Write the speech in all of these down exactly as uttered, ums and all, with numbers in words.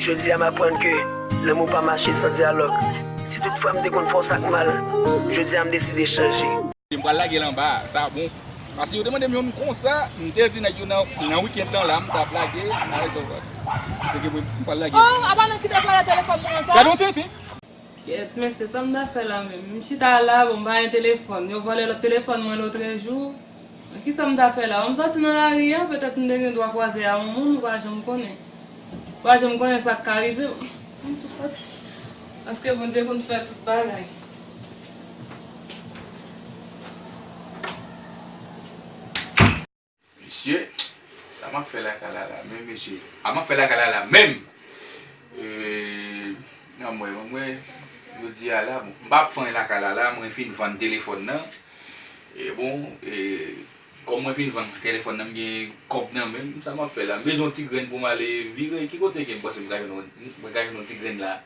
Jodi a m aprann ke lanmou pa mache san dyalòg. Si toutfwa m te konn fè w sa k mal, jodi a m deside chanje. M pral lage l anba a, sa bon. Paske yo te mande m yon konsa, m te di nèg yo nan, nan weekend nan la, m t ap lage, nan rezèv. Se ke mwen, m pral lage. Oh, apa nou kite pale telefòn mwen sa? Gade yon tenten. Kèt, mesye, sa m ta fè la menm? M chita la, bon, m pa gen telefòn. Yo vòlè lòt telefòn mwen lotrejou. Kisa m ta fè la? M sòti nan lari a, petèt m te gen dwa kwaze a yon moun, ou pa janm konnen. Ou pa janm konnen sa k ka rive. M tou sòti. Paske Bondye konn fè tout bagay. Mesye, sa m ap fè lakay la la menm, mesye? A m ap fè lakay la la menm? E, nan mwen, mwen, mwen, jodi a la, bon, m pa ap fanyen lakay la la, mwen fin vann telefòn nan. E bon, e, kòm mwen fin vann telefòn nan, m gen kòb nan men m, sa m ap fè la? M bezwen yon ti grenn pou m ale vire, ki kote ke m panse m ka jwenn yon, mwen ka jwenn yon ti grenn la?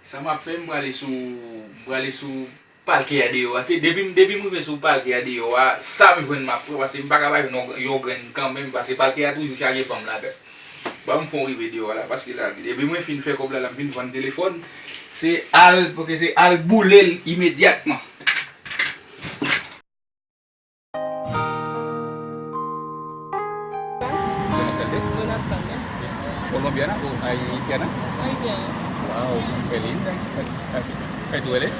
Sa m ap fè, m prale sou, m prale sou palke a deyò a. Se depi m, depi m rive sou palke a deyò a, sa m jwenn m ap pran, paske m pa ka pa jwenn yon, yon grenn kanmenm, paske palke a toujou chaje fanm ladan. Ban m fè w rive deyò a la, paske la, depi mwen fin fè kòb la, la m fin vann telefòn, se al, paske se al boule l imedyatman. Buenas tardes. Buenas tardes. Colombiana o haitiana? Haitiana. Wow, qué linda. ¿De dónde tú eres?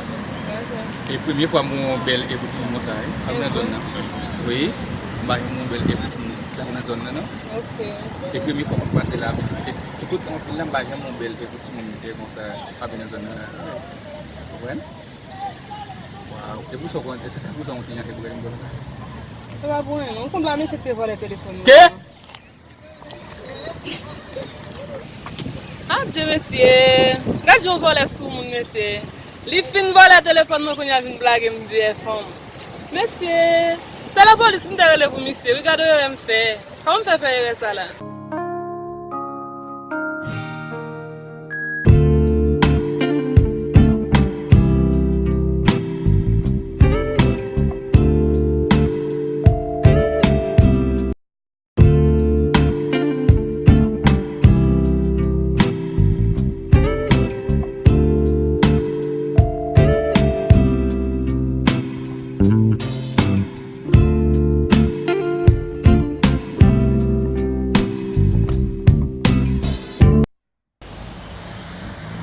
Gracias. E premye fwa m wè yon bèl e pou timoun konsa, wi. Ap nan zòn nan. Wi. M pa janm wè yon bèl e pou timoun konsa nan zòn nan, non. Ok. E premye fwa m ap pase la, men e tout tan anpil la, m pa janm wè yon bèl e pou timoun e konsa ap nan zòn nan la. Konprann? Waw, e pou sa w konn, se sa pou sa w ti jan e pou gade m konn sa. E pa pou anyen, non. Ou sanble a mesye ki te vòlè telefòn mwen. Ke? Adje, mesye. Gad jan w vòlè sou moun, mesye. Li fin vòlè telefòn mwen, kounye a vin blage m vyè fanm. Mesye, se lapolis m te rele pou misye, wi, gade erè m fè. Kòman m fè fè erè sa la?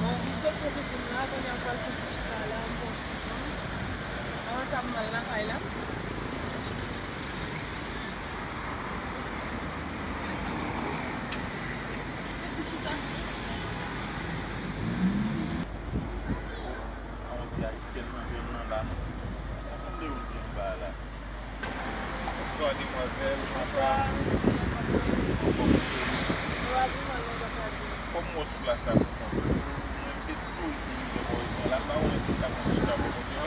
Bon, m sot kote pou m la, kounye a m pral fè ti chita la, m pran ti van. Avan sa, pou m al lakay la. Fè ti chita. Yon ti ayisyèn nan jwenn nan la, non. Sa sanble yon byen ba la. Bonswa, demwazèl, madam. Kòman w ye? Kòm w wè sou plas la, pou mwen menm, se ti touris mwen vin fè bò isit la, m pa konnen si m ta konn chita bò kote a.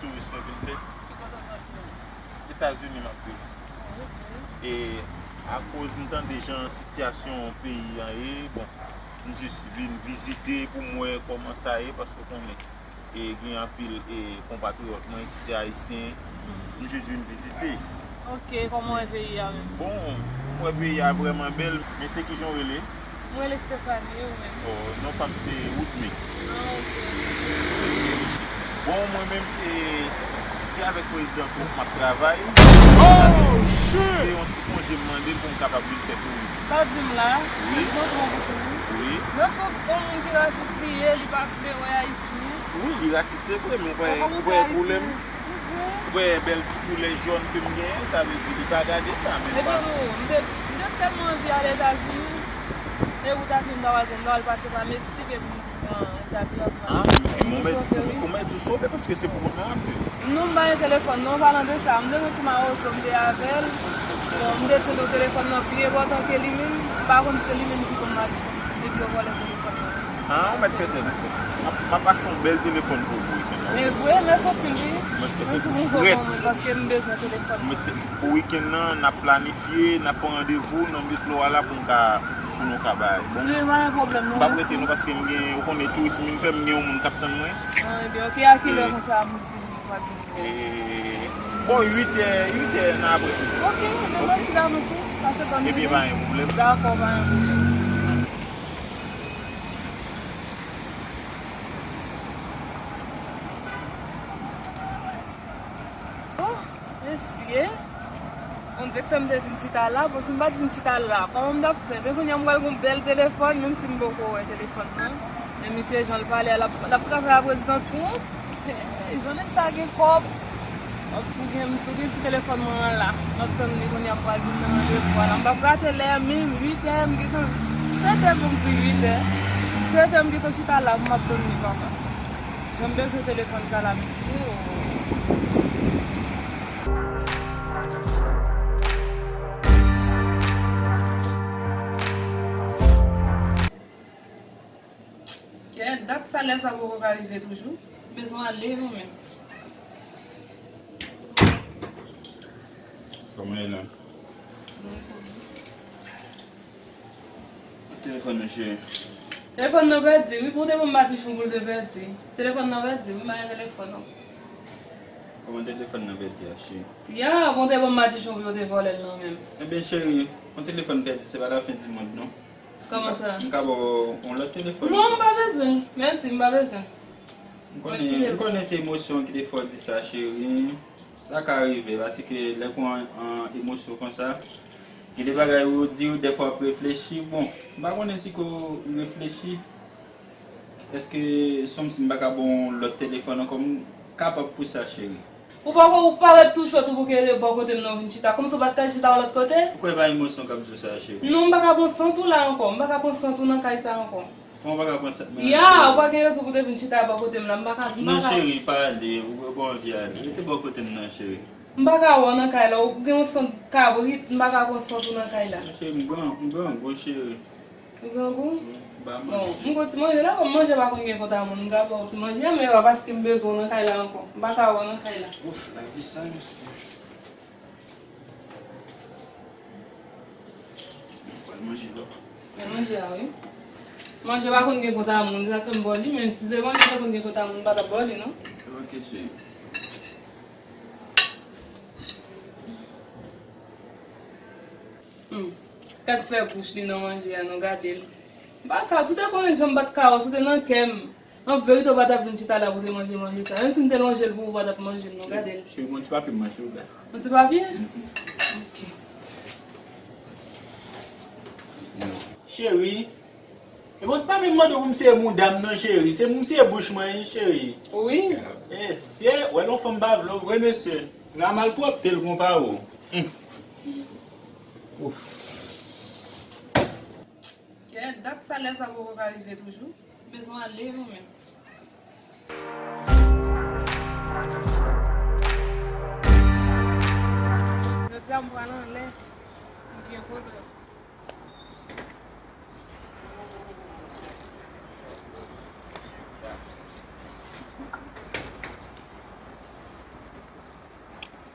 Touris mwen vin fè. Etazini m ap viv. E akoz m tande jan sitiyasyon peyi an ye, bon, m jis vin vizite pou m wè kòman sa ye, paske w konnen, e gen anpil, e, konpatriyòt mwen ki se ayisyen. M jis vin vizite. Ok, kòman w wè peyi a menm? Bon, m wè peyi a vrèman bèl, men se kijan w rele? Mwen rele Stephanie, ou menm? Oh, non pa m se Woodmix. Ah, ok. Bon, mwen menm, e, se avèk prezidan Trump m ap travay. Oh, shit! Se yon ti konje m mande l pou m kapab vin fè touris. Sa w di m la? Wi. Prezidan Trump ou di m? Wi. Donk, yon moun ki rasis li ye, li pa vle wè Ayisyen. Wi, li rasis, se vre, men w wè, w wè koulè m. Ou wè bèl ti koulè jòn ke m genyen, sa vle di li pa gade sa, men m pa. Epi tou, m te, m te tèlman anvi al Etazini, e wout a pye m ta pral pran, m ta pral pase pa Meksik epi m vin pran, m ta pran. Ah, men ou mèt, ou mèt di sove paske se pou kont mwen w ap viv. Non, m pa gen telefòn, non, an palan de sa, m te gen yon ti mawozo, m te avè l. Bon, m te tande telefòn nan pi enpòtan ke li menm, m pa konn si se li menm ki konn mache. Depi yo vòlè telefòn nan. Ah, ou mèt fè tèt ou fèt. M ap, m ap achte yon bèl telefòn pou ou pou weekend nan. Men vre, mèsi anpil, wi. Mèsi pou konprann mwen, paske m bezwen telefòn nan. Pou weekend nan, n ap planifye, n ap pran randevou nan metro a la pou n ka, pou nou ka bay. Bon, wi, pa gen pwoblèm, non, mèsi. M p ap rete non, paske m gen, ou konnen touris m vin fè, m gen yon moun k ap tann mwen. Ah, ebyen, ok, a kilè konsa moun vini, w ap vini? E, bò uit è, uit è nan aprèmidi. Ok, ebyen, mèsi davans, wi. Pase ban m. Ebyen, pa gen pwoblèm. Dakò, pa gen pwoblèm. Oh, mesye. Bondye k fè m te vin chita la. Bon, si m pa t vin chita la, kòman m t ap fè? Men kounye a m pral gen yon bèl telefòn, menm si m poko wè telefòn nan. Men misye, jan l pale a, l ap, l ap travay a prezidan Trump. Hey, jan nèg sa gen kòb. M ap tou gen, m tou gen ti telefòn mwen an la. M ap tann li kounye a pou al vin nan randevou a la. M p ap rate lè a, menm uit è, m gentan, sèt è pou m di uit è. Sèt è m gentan chita la, m ap tann li, papa. Jan m bezwen telefòn sa la, mesye, o. Kè, dat sa lè sa poko ka rive toujou. Bezwen ale mwen menm. Kòman ye la? Telefòn nan, cheri. Telefòn nan pèdi, wi, pou te ban m madichon pou l te pèdi. Telefòn nan pèdi, wi, m pa gen telefòn non. Kòman telefòn nan pèdi a, cheri? Ya, pou te ban m madichon pou yo te vòlè l nan men m. Ebyen, cheri, yon telefòn pèdi, se pa lafen di mond non. Kòman sa? M ka ba w yon lòt telefòn. Non, m pa bezwen. Mèsi, m pa bezwen. M konnen, m konnen se emosyon ki te fè w di sa, cheri. Sa ka rive, paske lè gen yon, yon emosyon konsa, gen de bagay ou di, ou dèfwa ap reflechi. Bon, m pa konnen si ke w reflechi. Èske se kòmsi m pa ka ba w yon lòt telefòn ankò? M kapab pou sa, cheri. Ou pa, ou parèt tou cho tou pou ke rete bò kote m nan vin chita. Kòmsi w pa t ka chita yon lòt kote? Ou kwè pa emosyon k ap di w sa, cheri? Non, m pa ka pran sant ou la ankò. M pa ka pran sant ou nan kay sa ankò. Kòman w pa ka pran sant mwen? Ya, ou pa gen rezon pou te vin chita bò kote m la. M pa ka, m pa ka. Non, cheri, pa ale. Ou, ou pa anvi ale. Rete bò kote m nan, cheri. M pa ka wè w nan kay la. Ou gen yon sant kabrit, m pa ka pran sant ou nan kay la. Non, cheri, m gran, m grangou, cheri. Ou grangou? Wi, m pa manje. Bon, m gon ti manje la, kòm manje pa konn gen kont a moun, m ka ba w ti manje a, men e pa paske m bezwen w nan kay la ankò. M pa ka wè w nan kay la. Ouf, lavi sa, mesye. Pral manje la. Men manje a, wi. Manje pa konn gen kont a moun, sa fè m ba w li, men si se manje te konn gen kont a moun, m pa t ap ba w li, non. Ok, cheri. Hmm. Gad fè bouch li nan manje a, non, gade l. M pa ka, si w te konnen jan m pa t ka wè w, si w te nan kè m. An verite, w pa t ap vin chita la pou w te manje manje sa. Menm si m te lonje l pou ou, ou pa t ap manje l, non, gade l. Cheri, bon, ti papye m mwen, silvouplè. Yon ti papye? Mhm. Ok. Cheri, e bon, ti papye m mande w pou m seye mouda m non, cheri. Se pou m seye bouch mwen, wi, cheri. Wi. Mesye, wè lè yon fanm pa vle w vre, mesye. Nan malpwòpte l konpare w. Hmm. Ouf. Kè, dat sa lè sa poko ka rive toujou. Bezwen ale mwen menm. Jodi a m pral anlè. M gen pwoblèm.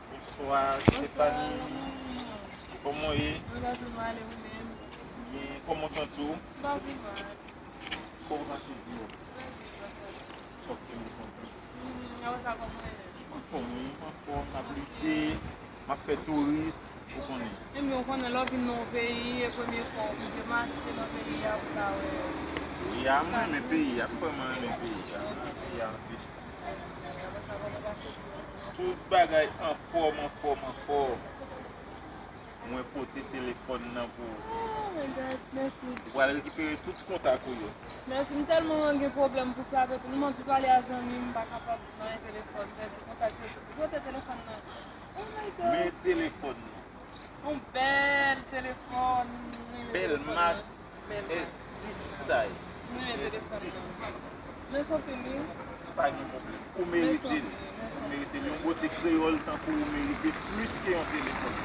Bonswa, Stephanie. Kòman w ye? Mwen pa pi mal, e ou menm? Byen, kòman w santi w? Mwen pa pi mal. Kòman w santi w? Trè byen, grâce à Dieu. Sa w te mete kontan? Hmm, apre sa, kòman w ye? Anfòm, wi, anfòm, m ap lite, m ap fè touris, ou konnen. Ebyen, ou konnen, lè w vin nan yon peyi, e premye fwa w oblije mache nan peyi a pou w ka wè. Peyi a, m renmen peyi a, m vrèman renmen peyi a, m renmen peyi a anpil. Tout bagay anfòm, anfòm, anfòm. Mwen pote telefòn nan pou ou. Oh my God, mèsi. Ou pral rekipere tout kontak ou yo. Mèsi, m tèlman gen pwoblèm pou sa, epi m anvi pale a zanmi m, m pa kapab, m pa gen telefòn, m pèdi kontak yo. Pote telefòn nan. Oh my God. Men telefòn nan. Yon bèl telefòn, m renmen telefòn nan. Bèl mak. S dis sa ye. M renmen telefòn nan. S dis. Mèsi anpil, wi. Pa gen pwoblèm. Ou merite l. Mèsi anpil, mèsi anpil. Ou merite l. Yon bote kreyòl tankou ou merite plis ke yon telefòn.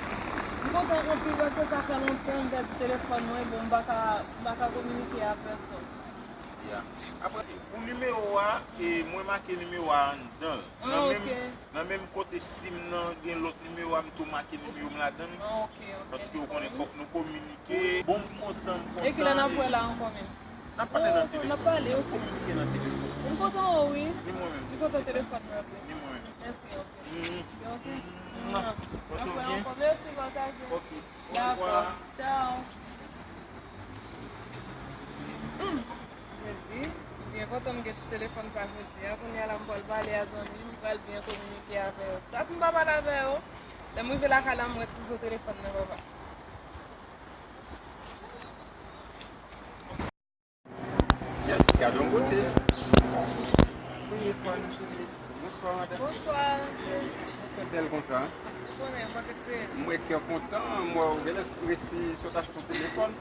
M kontan anpil paske sa fè lontan m pèdi telefòn mwen, bon, m pa ka, m pa ka kominike a pèsòn. Ya. Apre, pou nimewo a, e, mwen make nimewo a anndan l. Ah, ok. Nan menm, nan menm kote sim nan, gen lòt nimewo a, m tou make nimewo m ladan l. Ah, ok, ok. Paske ou konnen, fòk nou kominike. Bon, m kontan, m kontan. E kilè n ap wè la ankò menm? N ap pale nan telefòn. Oh, n ap pale, ok. N ap kominike nan telefòn. M kontan wè w, wi. Ni mwen menm. M kontan telefòn nan tou. Ni mwen menm. Mèsi, ok. Ok. N ap wè ankò. Mèsi, pataje. Ok. Dakò. Tchao. Hmm. Jezi, byen kontan m gen ti telefòn sa jodi a. Kounye a la m pral pale a zanmi m, m pral byen kominike avè yo. Dat m pa pale avè yo. Lè m rive lakay la, m wè ti zo telefòn nan, papa. Gad yon kote. Premye fwa nou sou live. Bonswa, madanm. Bonswa, mesye. Ou fè bèl konsa. Ou konnen, mwen te kreye. M wè kè kontan, m wè ou genlè resi sot achte yon telefòn.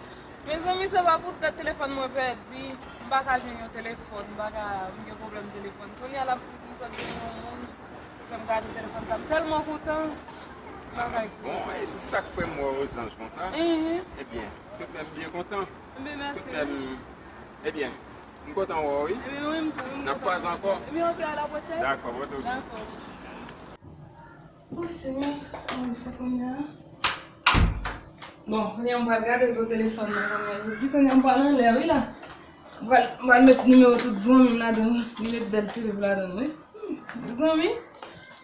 Mezanmi, se pa pou tèt telefòn mwen pèdi. M pa ka jwenn yon telefòn, m pa ka, m gen pwoblèm telefòn. Kounye a la, pitit m sot jwenn yon moun, fè m gade telefòn sa. M tèlman kontan. M pa ka eksplike. Bon, e sa k fè m wè w ozanj konsa? Mhm. Ebyen, tout menm byen kontan. Ebyen, mèsi. Tout menm, ebyen, m kontan wè w, wi. Ebyen, wi, m tou, wi, m kontan. N ap kwaze ankò. Ebyen, ok, a la pwochèn. Dakò, bon, ok. Dakò. Bon, Senyè, kòman fè kounye a? Bon, kounye a m pral gade zo telefòn nan, kounye a. Jezi, kounye a m pral anlè, wi, la. M pral, m pral met nimewo tout zanmi m ladan, wi. Li met bèl ti liv ladan, wi. Hmm, zanmi,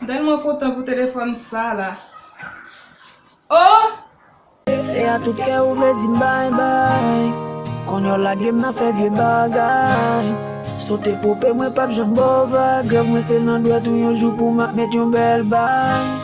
m tèlman kontan pou telefòn sa, la. Oh! Se a tout kè ou vle di m bay, bay. Konn yo lage m nan fè vye bagay. Sote pope mwen p ap janm ba w vag. Rèv mwen se nan dwèt ou yon jou pou m ap met yon bèl bay.